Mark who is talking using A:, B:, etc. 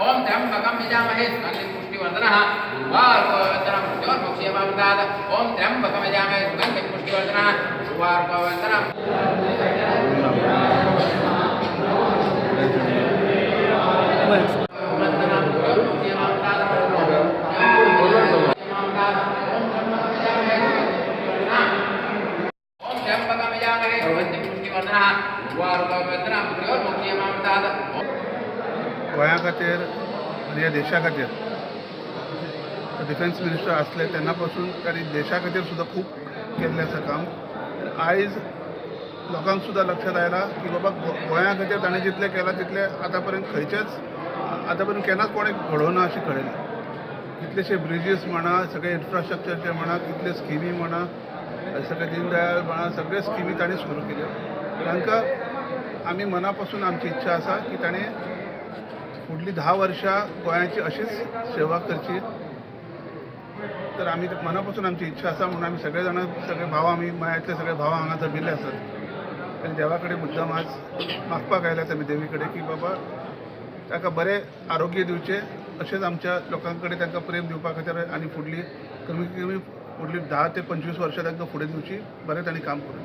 A: ओम त्र्यंबकं यजामहे सुगन्धिं पुष्टिवर्धनः उर्वारुकवन्दनं मृत्योर्मोक्षीयमामृतात्। ओम त्र्यंबकं यजामहे सुगन्धिं पुष्टिवर्धनः उर्वारुकवन्दनं। ओम त्र्यंबकं यजामहे सुगन्धिं पुष्टिवर्धनः उर्वारुकवन्दनं मृत्योर्मोक्षीयमामृतात्।
B: गोंया खातीर आनी ह्या देशा खातीर डिफेन्स मिनिस्टर आसले तेन्ना पासून तांणी देशा खातीर सुद्दां खूब केल्लें आसा काम। आयज लोकांक सुद्दां लक्षांत आयलां की बाबा गोंया खातीर ताणें जितलें केलां तितलें आतां पर्यंत खंयचेच आतां पर्यंत केन्नाच कोणें घडोवना अशें घडयलें। कितलेशे ब्रिजीस म्हणा, सगळे इन्फ्रास्ट्रक्चरचे म्हणा, कितले स्किमी म्हणा, सगळे दीनदयाळ म्हणा, सगळे स्किमी ताणें सुरू केल्यो। तांकां आमी मना पासून आमची इच्छा आसा की ताणें फुडली 10 वर्षां गोंयाची अशीच सेवा करची। तर आमी मना पासून आमची इच्छा आसा म्हणून आमी सगळे जाणां, सगळे भाव, आमी मळ्यांतले सगळे भाव हांगा जमिल्ले आसात आनी देवा कडेन मुद्दम आज मागपाक आयल्यात आमी देवी कडेन की बाबा ताका बरें आरोग्य दिवचें, अशेंच आमच्या लोकां कडेन तांकां प्रेम दिवपा खातीर आनी फुडली कमीत कमी फुडली 10 ते 25 वर्सां तांकां फुडें दिवची, बरें तांणी काम करूं।